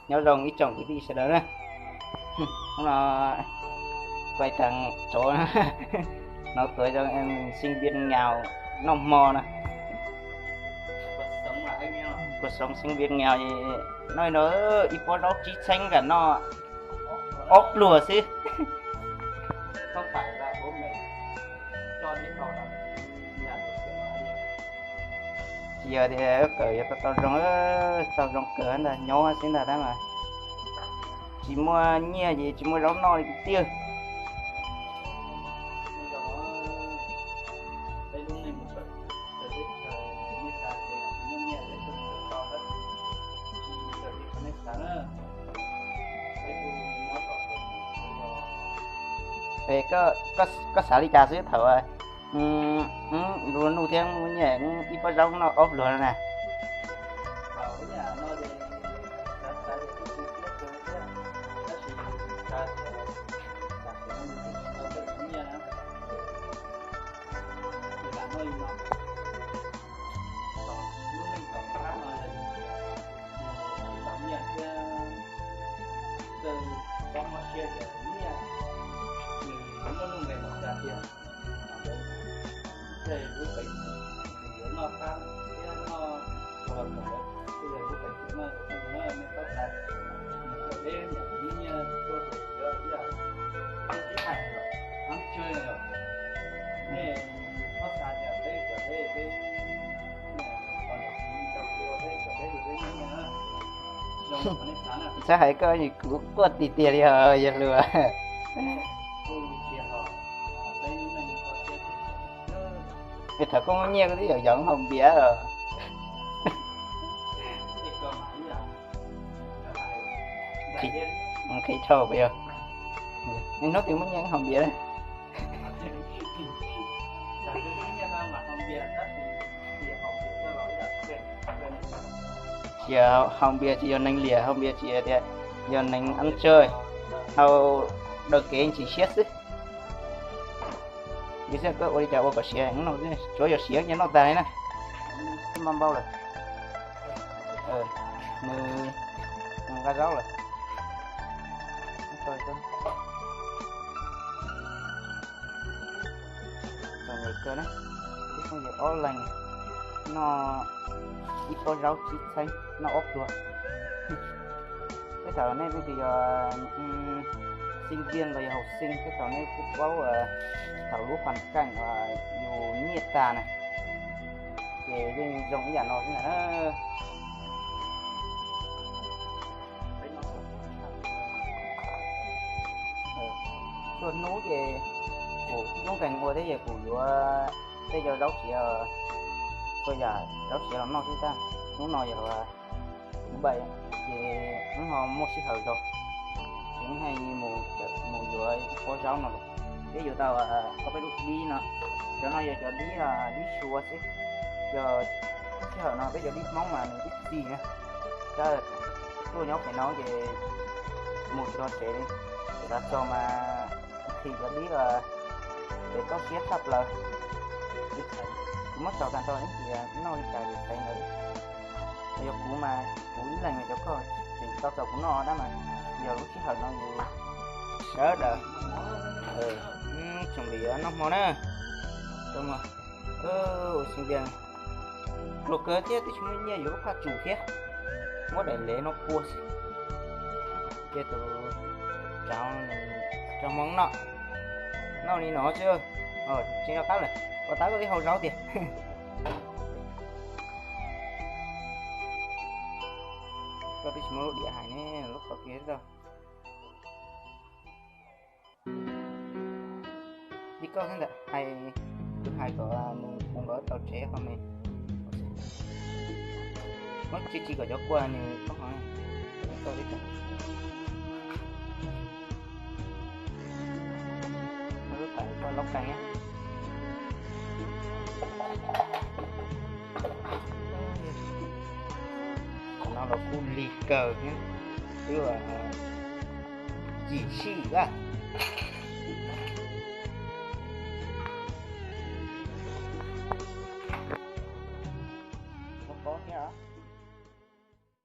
Nyob zoo ib tsoom kwv tij sawv daws na. Hnub no quay trang tso no, tuaj zoo em sinh viên nghèo noj hmo na. Cuộc sống sinh viên nghèo no, ib pob zaub tsib txheeb kam noj ob pluag xwb. Tsis yog tias kawm yuav tau zoo, tau zoo kawg ntag, nyob xwb ntag tab mas tsis muaj nyiaj ces tsis muaj zaub noj li tiag. Koj xav li cas xwb thaum lus nuj thiab muaj nyiaj ib pob zaub noj ob pluag no na? Txhob hais koj, kuv quaj tiag tiag li os yawg hluas. Thaum koj muaj nyiaj koj twb yog yog haus npias os. Qhia dhau, hnub twg muaj nyiaj haus npias. Tsis yog haus npias tsis yog neeg liam, haus npias tsis yog tias, yog neeg ăn chơi, haus daws kev tsis siab xwb. Yog xwb koj ua li cas ua kom siav no, tsuav yog siav nyiaj noj tag li na. Twb npau npau lawm. Nws nqa zaub lawm. Txom nyem kawg na, ib phooj ywg ob leeg noj ib pob zaub tsib txheeb noj ob pluag. Tej thaum nej leej twg yog sinh viên los yog học sinh, tej thaum nej kuj paub thaum lub hoàn cảnh uas yus nyiaj tag na, ces yeej zoo ib yam no xwb ntag na. Txhua hnub ces kuv tub nkeeg ua thiab ces kuv yuav tej cov zaub siav, txhua yam zaub siav los noj xwb tab. Hnub no yog thứ bảy ces wb ho muaj sij hawm zog, ces wb haj mus yuav ib pob zaub no los. Peb yuav tau ob peb lub dib no, cov no yog cov dib, dib sua xwb. Yog lub sij hawm no peb cov dib Hmoob mas nws dib txi na, tab tuaj nyob pem no ces mus tsis tau tsev li, xav txog mas nqhis cov dib, ces txaus siab tshaj plaws. Kuv muab txaus tag nrho ib ntsis noj li cas ces txais ntawd. Yog kuv mas kuv ib leeg mas cov koj tseem tau txaus kuv noj tab mas yog lub sij hawm no yus sawv daws tseem li noj hmo na. Ua sinh viên pluag kawg thiab twb tsis muaj nyiaj yuav lub phaj tsum thiab, muab daim lev no pua xwb. Ces tus tsov rog Hmoob no noj li no xwb. Tsis nco qab lawm, ua tab koj twb haus zaub tiag. Koj twb tsis muaj lub diam hais ne, lub qhov kev rau. Li koj xwb ntawm hais, tus hais kom nws mus nkawd tau tsev qhov me. Muab tsis tsis kom cov kua nws koj ho koj li. Lub tawm koj laub qees. Qhov no los kuj lig kawg thiab, twb yim sij lawm.